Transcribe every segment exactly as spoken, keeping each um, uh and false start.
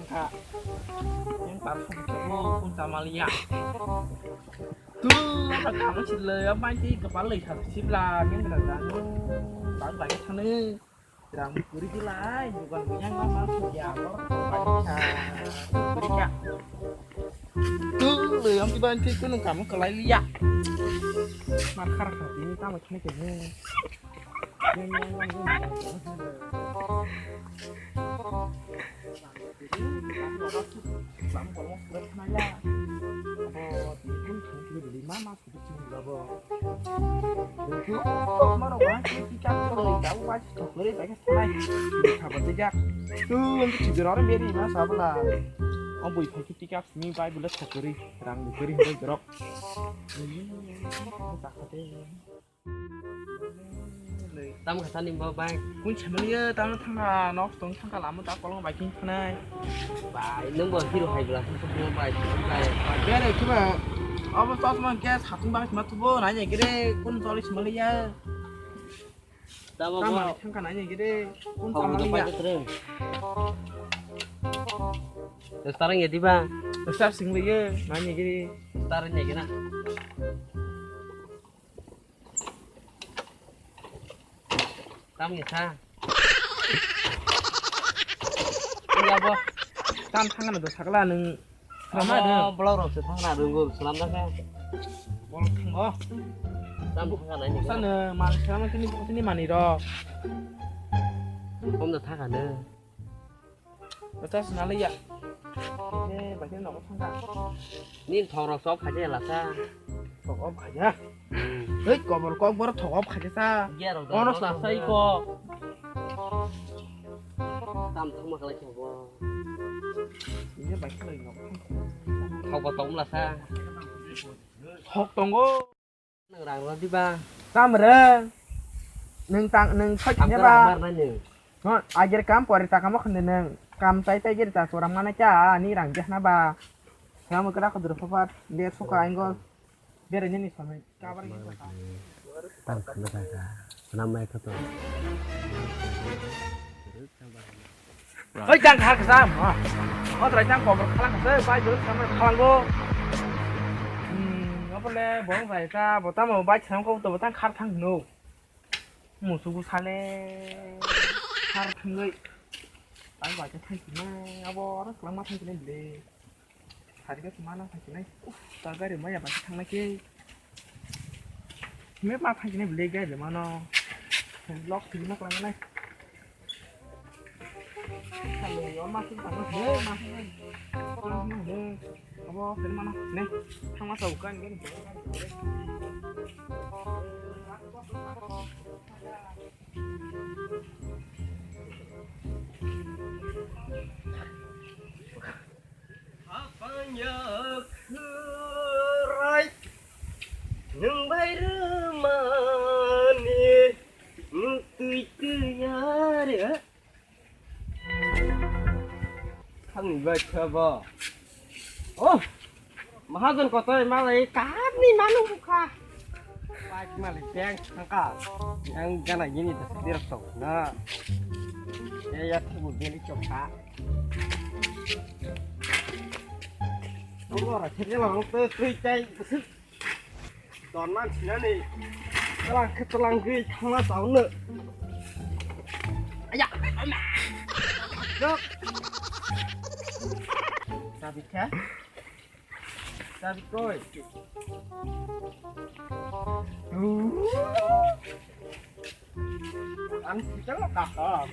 Kha. Yang parsa ko kun tamalia. Tu apa kamu sih le apa sih kepala ikan sih lah yang ada. Bang bang sana. Rang kuri di lai bukan yang lama ya kor. Kuri ka. Tu le yang tiba nanti kun kamu kelai lia. Makar kati ini tamu kene kene. Tam kha sani bo bai. Kun chemaliya tam thangka nok tong thangka lama ta kolong bai king thanai. Bai nung bo hero hai bla bo bai bai. Bere kiba abo chosma gas hatung bai ma tubo nai ne gere kun choli chemaliya. Tamo bo thangka nai ne gere kun chemaliya. Starang ya diba. Star singliya nai ne gere. Starang ya gena. Tam ni sa. Iya bo. Tam thangna do sakla nung. Sama do. Blog rok se thangna rungul salam da ka. Bol thango. Tam thangna ni. Sana man sama kini kini mani ro. Kom da thangna. Bata sinaliya. Eh, bata nogo thangka. Ni thorok sok khaje lasa. Thok op khaja. Hei, kobor kok bor thok op khaja sa. Ono sa sai ko. Tam thangma khalai khe bo. Ini bata nogo. Thok bo tong lasa. Thok tongo. Nwng rang rw diba? Tam rw. Nwng tang nwng thoi khe ba. Mar nai nwng. Hon, agir kam pori ta kamo khande nwng. Kam tai tai gir ta chora mana cha ani rang jeh na ba. Sam kra kho dro phapat der suka angle. Bere ni ni samai. Kabar ni. Tam khande ta ka. Nam mai kho to. Oi, jang khar kasa. O trai jang kobor khalang kasa, bai jor samar khalango. Hmm, obo le bong jai ta, bo tamo bai sam ko to bo tang khar thang no. Musugo sale khar thangoi. Tang bai ta thang kina, abo oro klang ma thang kina le. Sari ka sima nang thangsinai. Uf, ta gari maya bai thangnai khe. Hime ma thangsinai bwlai gari mano. Lock thwima klangnai. Kalo yo ma thang thang he ma thang. Abo thwima mano ne. Thangma sa ukan gari. Apanya kherai nwng bai rwmani nwng twi twi ya re. Thangni bai khe bo. Oh, mahajon kotoi malai kaham ni manu bukha. Bai malik beng thangka. Yang gana gini ta dir to na. Ya ya thabu beli chokha. Ora theke lang te tui tai. Don man sinani. Telang ke telang gui thangna taun no. Aya. Dok. Sabit kha? Sabit koi. Ang kita lo kaham.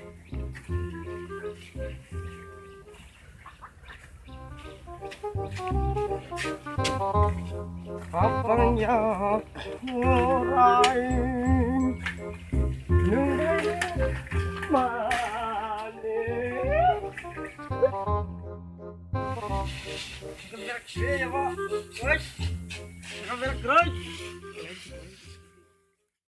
Apanya kherai nwng mani.